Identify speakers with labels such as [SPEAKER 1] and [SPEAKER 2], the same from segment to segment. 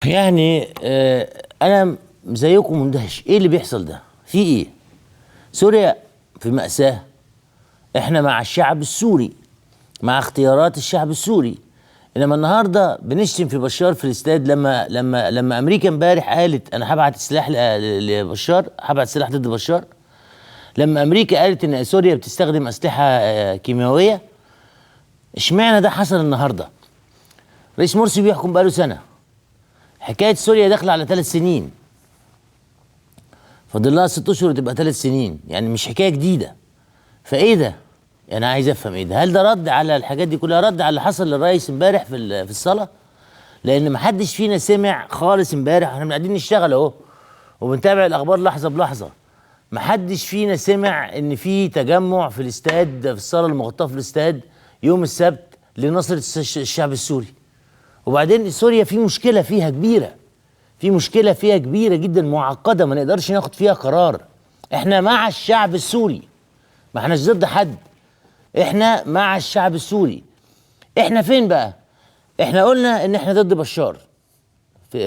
[SPEAKER 1] يعني انا زيكم مندهش، ايه اللي بيحصل ده؟ في ايه؟ سوريا في مأساة. احنا مع الشعب السوري، مع اختيارات الشعب السوري. انما النهارده بنشتم في بشار في الاستاد. لما امريكا امبارح قالت انا هبعت سلاح لبشار، هبعت سلاح ضد بشار. لما امريكا قالت ان سوريا بتستخدم اسلحة كيماوية، اشمعنى ده حصل النهارده؟ رئيس مرسي بيحكم بقاله سنة، حكاية سوريا داخله على 3 سنين، فاضل لها 6 اشهر وتبقى 3 سنين، يعني مش حكاية جديدة. فايه ده؟ انا عايز افهم ايه ده؟ هل ده رد على الحاجات دي كلها؟ رد على اللي حصل للرئيس امبارح في الصلاة؟ لان محدش فينا سمع خالص امبارح، احنا قاعدين نشتغل اهو وبنتابع الاخبار لحظة بلحظة، محدش فينا سمع ان في تجمع في الاستاد، في الصاله المغطاه في الاستاد يوم السبت لنصره الشعب السوري. وبعدين سوريا في مشكلة فيها كبيرة، في مشكلة فيها كبيرة جدا معقدة ما نقدرش ناخد فيها قرار. احنا مع الشعب السوري، ما احناش ضد حد، احنا مع الشعب السوري. احنا فين بقى؟ احنا قلنا ان احنا ضد بشار، في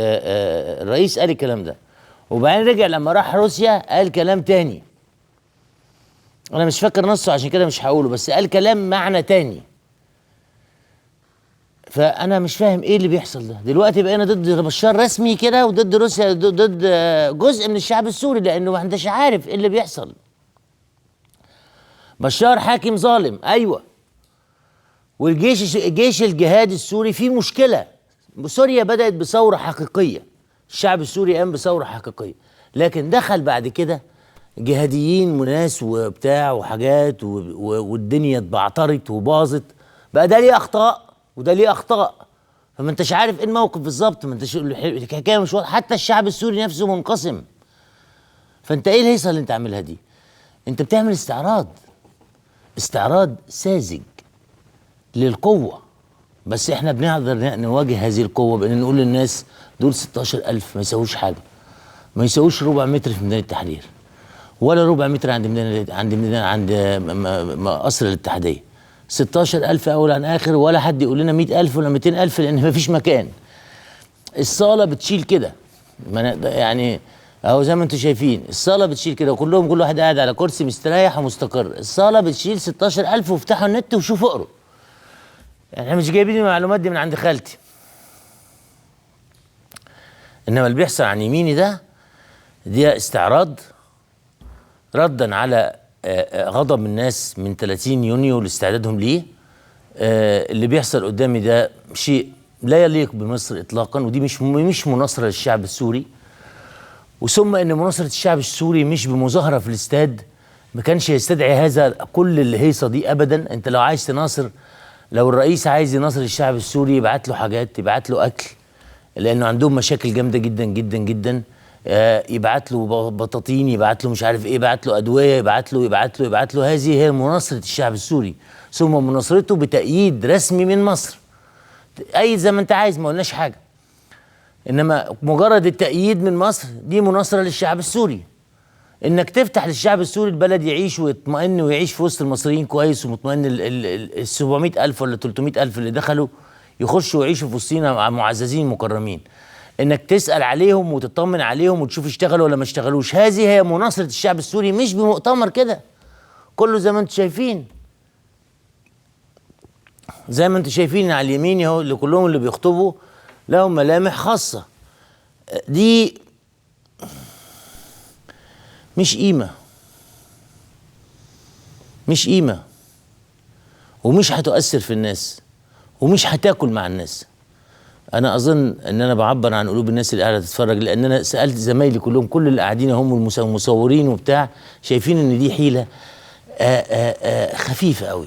[SPEAKER 1] الرئيس قال الكلام ده، وبعدين رجع لما راح روسيا قال كلام تاني، انا مش فاكر نصه عشان كده مش هقوله، بس قال كلام معنى تاني. فانا مش فاهم ايه اللي بيحصل ده دلوقتي. بقينا ضد بشار رسمي كده، وضد روسيا، ضد جزء من الشعب السوري، لانه ما حدش عارف ايه اللي بيحصل. بشار حاكم ظالم، ايوه، والجيش، جيش الجهاد السوري فيه مشكلة. سوريا بدات بثورة حقيقية، الشعب السوري قام بثورة حقيقية، لكن دخل بعد كده جهاديين وناس وبتاع وحاجات والدنيا اتبعترت وباظت. بقى ده ليه اخطاء وده ليه اخطاء، فما انتش عارف ايه الموقف بالظبط، ما انتش، الحكاية مش واضحة، حتى الشعب السوري نفسه منقسم. فانت ايه الهيصه اللي انت عاملها دي؟ انت بتعمل استعراض، استعراض ساذج للقوة. بس احنا بنقدر نواجه هذه القوة بان نقول للناس دول 16,000 ما يساووش حاجة، ما يساووش ربع متر في ميدان التحرير، ولا ربع متر عند ميدان، عند ميدان، عند قصر الاتحادية. 16,000 اول عن اخر، ولا حد يقول لنا 100,000 ولا 200,000، لان ما فيش مكان. الصاله بتشيل كده، يعني اهو زي ما انتم شايفين الصاله بتشيل كده، وكلهم كل واحد قاعد على كرسي مستريح ومستقر. الصاله بتشيل 16,000، وافتحوا النت وشوفوا اقروا. يعني احنا مش جايبين المعلومات دي من عند خالتي. انما اللي بيحصل عن يميني ده، دي استعراض ردا على غضب الناس من 30 يونيو لاستعدادهم ليه. اللي بيحصل قدامي ده شيء لا يليق بمصر اطلاقا، ودي مش مناصرة للشعب السوري. وثم ان مناصرة الشعب السوري مش بمظاهره في الاستاد، ما كانش يستدعي هذا كل الهيصه دي ابدا. انت لو عايز تناصر، لو الرئيس عايز يناصر الشعب السوري يبعت له حاجات، يبعت له اكل، لانه عندهم مشاكل جامدة جدا جدا جدا، يبعت له بطاطين، يبعت له مش عارف ايه، يبعت له ادوية، يبعت له يبعت له يبعت له. هذه هي مناصرة الشعب السوري، ثم مناصرته بتأييد رسمي من مصر. أيد زي ما انت عايز، ما قلناش حاجة، انما مجرد التأييد من مصر دي مناصرة للشعب السوري. انك تفتح للشعب السوري البلد يعيش ويطمئن ويعيش في وسط المصريين كويس ومطمئن، ال 700,000 ولا 300,000 اللي دخلوا يخشوا ويعيشوا في وسطينا معززين مكرمين. انك تسأل عليهم وتطمن عليهم وتشوف اشتغلوا ولا ما اشتغلوش، هذه هي مناصرة الشعب السوري، مش بمؤتمر كده كله زي ما انتم شايفين. زي ما انتم شايفين على اليمين اهو، اللي كلهم اللي بيخطبوا لهم ملامح خاصة. دي مش قيمة، مش قيمة، ومش هتؤثر في الناس، ومش هتاكل مع الناس. انا اظن ان انا بعبر عن قلوب الناس اللي قاعدة تتفرج، لان انا سالت زمايلي كلهم، كل اللي قاعدين هم المصورين وبتاع، شايفين ان دي حيله خفيفة قوي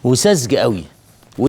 [SPEAKER 1] وساذجه قوي.